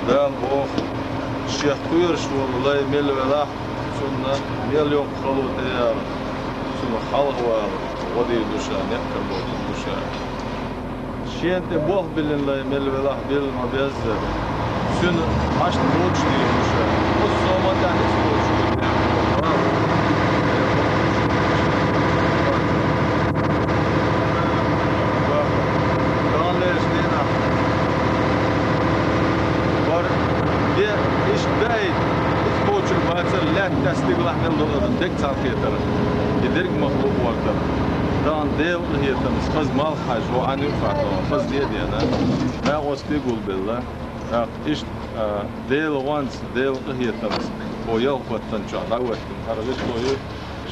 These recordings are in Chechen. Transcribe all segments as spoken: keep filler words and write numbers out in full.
Дала боху, шех кхоьруш волу лай мел велахь, цунна мел йоккха хало тӀеяла, цунах хьалхавала гӀо дийр ду ша, некъ карабовлур ду ша. Шена тӀе болх биллина лай мел велахь, билла ма-беззара, цуьнан хьашт кхочушдийр ду ша. Оцу соман тӀехь иза кхочушдийр ду. Таханлерчу дийнахь вара де иштта даийта, иза кхочур бацара, лаьтта тӀехь стигалахь мел долу адам дерг цхьаьнакхетара. И дерг мах лу гӀортара. Тахана Делан къинхетамца хаза малх хьаьжжина, хьан юкъахь хаза де а деана, накъостий гулбелла. ТӀаккха иштта, а, Делан гӀонца, Делан къинхетамца, хӀо ялх баттана чохь дӀахӀоьттина, хӀара гӀишло ю,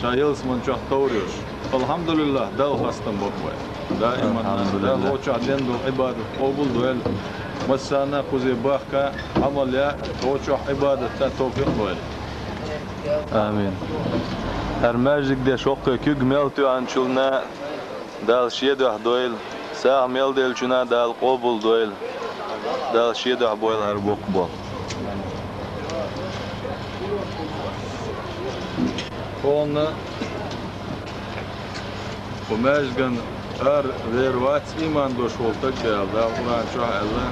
ша ялсаман чохь товр йолуш. Алхьамдулиллахь, Далла хастам бо вай. Даиман Алхьамдулиллахь. Дала хӀокху чохь дина долу Ӏибадат къобал дойла. Массарна а кхуза бахка, Ӏамал ян, хӀокху чохь Ӏибадат дан товфикъ дойла. Амин. ХӀара маьждиг деш воккхаве куьг мел тоьхначунна Дала шен дуьхьа дойла. СагӀа мел деллачунна Дала къобал дойла. Дала шен дуьхьа бойла хӀара боккха болх. Тхуна кху маьждиган ара вер вац ийман долуш волу стаг аьлла, Дала Къуръан чохь аьлла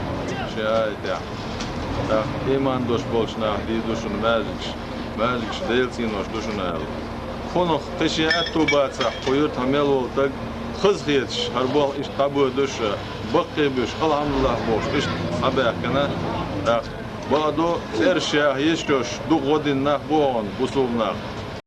шен аятехь. ТӀаккха ийман долуш болчу наха дийр ду шуна маьждигаш, маьждигаш Делан цӀенош ду шуна аьлла. Кхунах кхин шен аьтту бацахь, кху юьртахь мел волу стаг хазахеташ, хӀара болх иштта дӀабоьдуш, баккхий буьйш, алхьамдулиллахь бохуш, иштта дӀабаьхкина, тӀаккха бакъду, цӀераш яха йиш йолуш, дукха гӀо дина нах бу хьуна, бусулба нах.